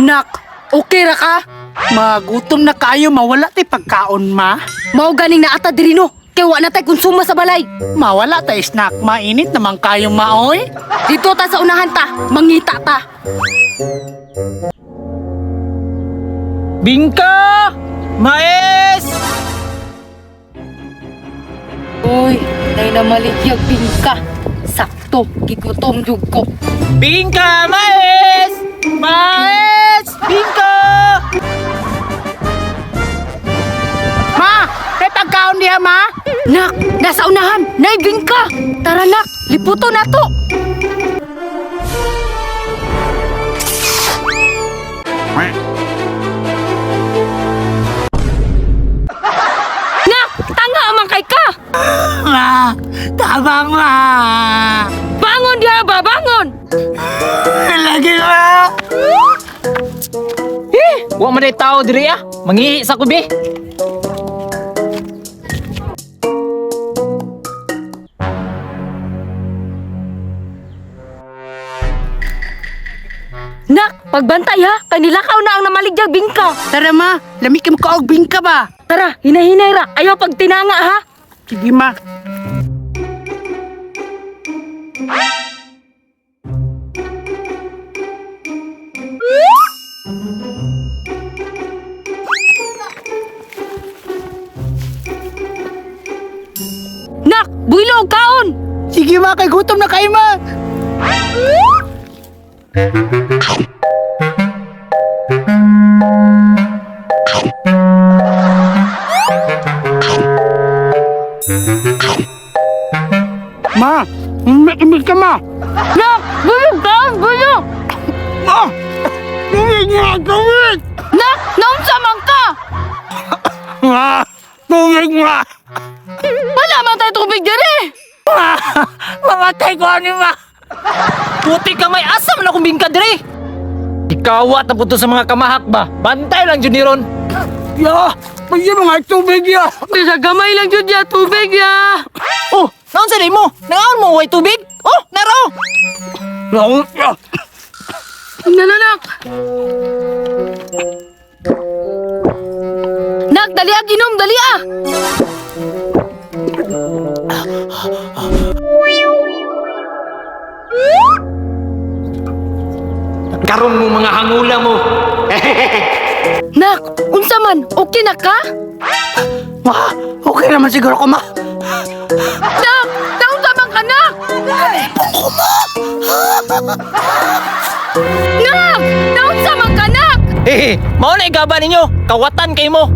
Nak, okay ra ka? Magutom na kayo, mawala tay pagkaon, ma. Mao ganing naata diri no. Kay wa na tay konsuma sa balay. Mawala tay snack, mainit naman kayo, maoy. Dito ta sa unahan ta, mangita ta. Bingka! Mais! Uy, nay na maligyag bingka. Sakto, gigutom jud ko. Bingka! Mais! Mais! Bingka! Ma, may pagkaon diha, ma. Nak, nasa unahan, nay bingka. Tara nak, liputo na to. Nak, tanga man kay ka. Ma, tabang, ma. Bangon diha ba, bangon. Lagi, ma. Eh, wa man day tao diri ah. Mangihi sa kubi. Nak, pagbantay ha, kay nilakaw na ang namaligyag bingka. Tara, ma. Lami ka makaog bingka ba? Tara, hinahinay ra, ayaw pagtinanga ha. Sige, ma. Nak, builo og kaon. Sige, ma. Kay gutom na kayo, ma. Ma, umik ka, ma. Nak, builo og kaon, builo. Ma, tubig nga, tubig. Nak, naunsa man ka? Ma, tubig, ma. Wala man tayo tubig diri. Ma, mamatay ko ani, ma. Puti ka may asa man akong bingka diri. Ikawat na puto sa mga kamahak ba? Bantay lang jud ni ron. Ya, pwede mga tubig ya. Bisa gamay lang jud ya tubig ya. Oh, naon sa mo? Nangaon mo way tubig? Oh, naro. Ya. Nananak. Nak, dali ah, ginom, dali ah. Karon mo mga hangula mo. Nak, unsa man, okay na ka? Ma, okay naman siguro ko, ma. Nak, naunsa man ka, nak? Nak, naunsa man ka, nak? Eh, mao na igaba ninyo. Kawatan kay mo.